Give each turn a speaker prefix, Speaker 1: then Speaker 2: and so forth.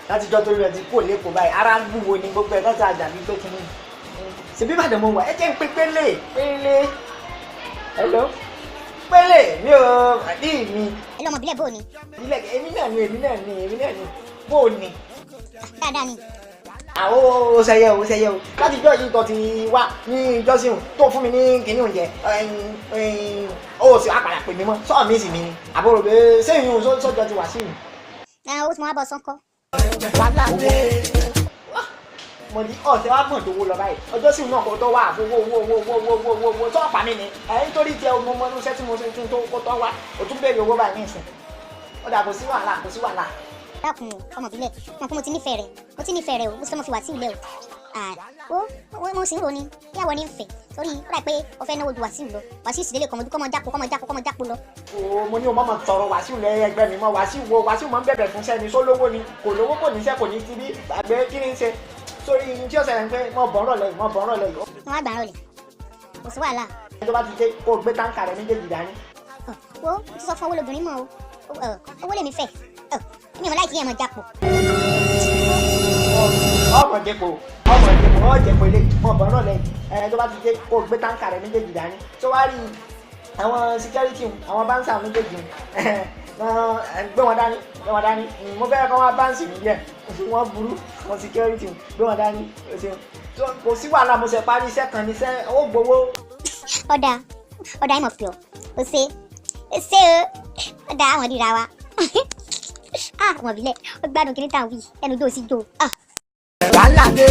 Speaker 1: Látijọ́ tó rẹ̀ ti kó lẹ́kọ̀ọ́ báyìí, ara ń wúwo ni gbogbo ẹ̀ lọ́sàn àjàbí pé kí ni. Ṣèbí Ìbàdàn mo wà, ẹ jẹ́ ń pe Pélé, Pélé. Hello? Pélé mi ò àdí mi.
Speaker 2: Ẹ lọ́mọ ìbílẹ̀, bò ni?
Speaker 1: Ìbílẹ̀, èmi náà ni, èmi náà ni, èmi náà ni. Bó o ní?
Speaker 2: Dáadáa ni.
Speaker 1: Àwọn ó ṣẹyẹ o, ṣẹyẹ o. Látijọ́ yìí tó ti wá ní ìjọsìn tó fún mi ní kinní oúnjẹ, ó sì wá padà pè mí mọ́. Sọ́ọ̀ mi sì mi ni. Àbúrò pé sẹ́yìn o sọ́jọ́ ti wà sí mi.
Speaker 2: Ẹ owó tí mo wá bọ̀ sọ́ńkọ́.
Speaker 1: Mo ní ọ̀sẹ̀ wa gbọ̀n tó wó lọ báyìí, ọjọ́ sì náà kò tó wá àfowó owó owó owó owó owó owó owó tó ọ̀pá mi ni ẹ̀ nítorí jẹ́ ọmọ ọmọ inú iṣẹ́ tí mo ṣe kí n tó kó tó wá, o tún béèrè owó báyìí ní ìsìn. Ó dà, kò sí wàhálà, kò sí wàhálà.
Speaker 2: Dákun o, ọmọ ìbílẹ̀, mo kó mo ti nífẹ̀ẹ́ rẹ̀, mo ti nífẹ̀ẹ́ rẹ̀ o, mo sì fẹ́ mo fi wà sí ilẹ̀ o. Ó mo sì ń ro ni ìyàwó ní ń fẹ́ torí ó dà pé o fẹ́ náwó ju Wàsíù lọ. Wàsíù sì délé kọmọdún kọmọ jápo kọmọ jápo kọmọ jápo lọ.
Speaker 1: O mo ní o mọ̀ tọrọ Wàsíù lẹ́yìn ẹgbẹ́ mi mọ́. Wàsíù wo? Wàsíù mọ̀ ń bẹ̀bẹ̀ fún sẹ́ni sólówó ni, kò lówó, kò níṣẹ́, kò ní tibí gbàgbé kí ni ṣe sórí tí ọ̀sẹ̀ ń pẹ́ mọ̀ bọ̀rọ̀ lẹ́yìn, mọ̀ bọ̀rọ̀ lẹ́yìn.
Speaker 2: Wọn á gbà ń rọlẹ̀, kò sí wàhálà.
Speaker 1: Tó bá ti dé, kó o gbé táǹkà rẹ méjèèjì dání.
Speaker 2: Wo, mo ti sọ fún owó lobìnrin mọ́ o, owó lèmi fẹ́, èmi ò mọ̀ láì kí yẹn mọ̀ jápo.
Speaker 1: Ọmọ jẹpo, ọmọ jẹpo, ọ jẹpo ilé, mọ bọ̀rọ̀ lẹ́yìn ẹ. Tó bá ti dé, kó o gbé táǹkà rẹ méjèèjì dání. Tó wá rí àwọn security, àwọn bouncer méjèèjì, gbé wọn dání, gbé wọn dání. Mo fẹ́ kọ́ wọn bounce mi díẹ̀, wọ́n burú. Àwọn security, gbé wọn dání. Kò sí wàhálà, mo ṣe parí iṣẹ́ kan níṣẹ́, ó gbowó.
Speaker 2: Ọ̀dà ọ̀dà, ìmọ̀ pure, o ṣe ṣe o. Ọ̀dà, àwọn ìdíra wa, ah, ọmọ ìbílẹ̀, ó gbádùn kí ní tàn wí ẹnu jó sí jó ah.
Speaker 3: Wàhálà dé.